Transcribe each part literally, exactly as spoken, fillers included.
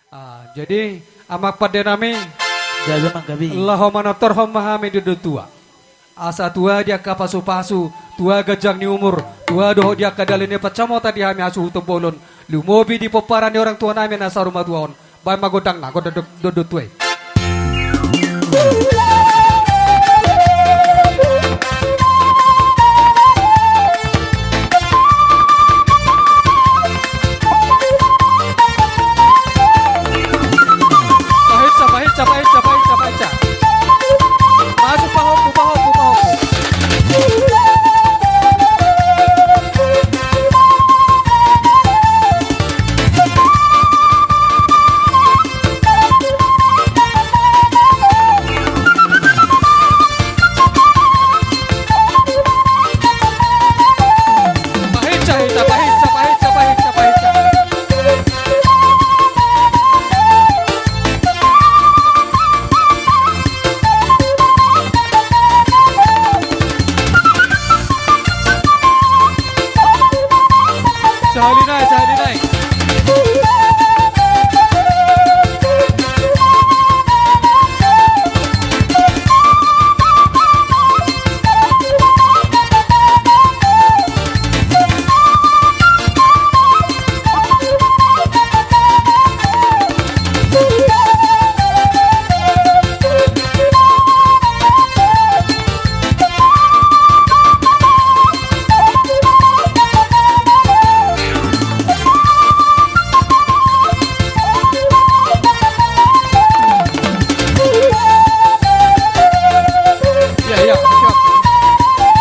Ah, jadi, amang pande nami, gabe ma gabe, laho manortor ma hami di dongan tua. Asa tua di angka pasupasu, tua ganjang ni umur, tua dohot di angka dalan ni pansamotan di hami hasuhuton bolon, lumobi di pomparan ni orang tua nami na saur matua on. Baen ma gondangna, gondang do-, dongan tua i. Pahinsa, pahinsa, pahinsa, pahinsa, pahinsa. Masuk pahompu, pahompu, pahompu. Pahinsa hita, pahinsa, pahinsa, pahinsa, pahinsa. Sahali nai, sahali nai. Iya, iya, siap.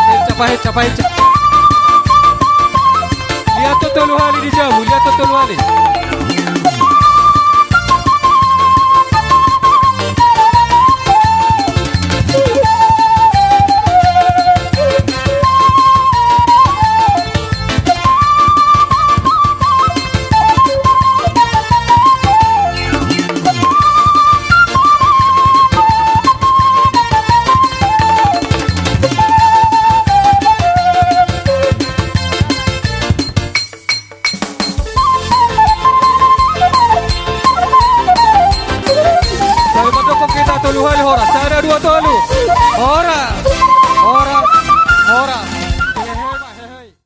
Pahinsa, pahinsa, pahinsa. Lihat tu tolu hali di jabu, lihat tu tolu hali. Sai mandok hita tolu hali, horas. Sada, dua, tolu. Horas. Horas. Horas.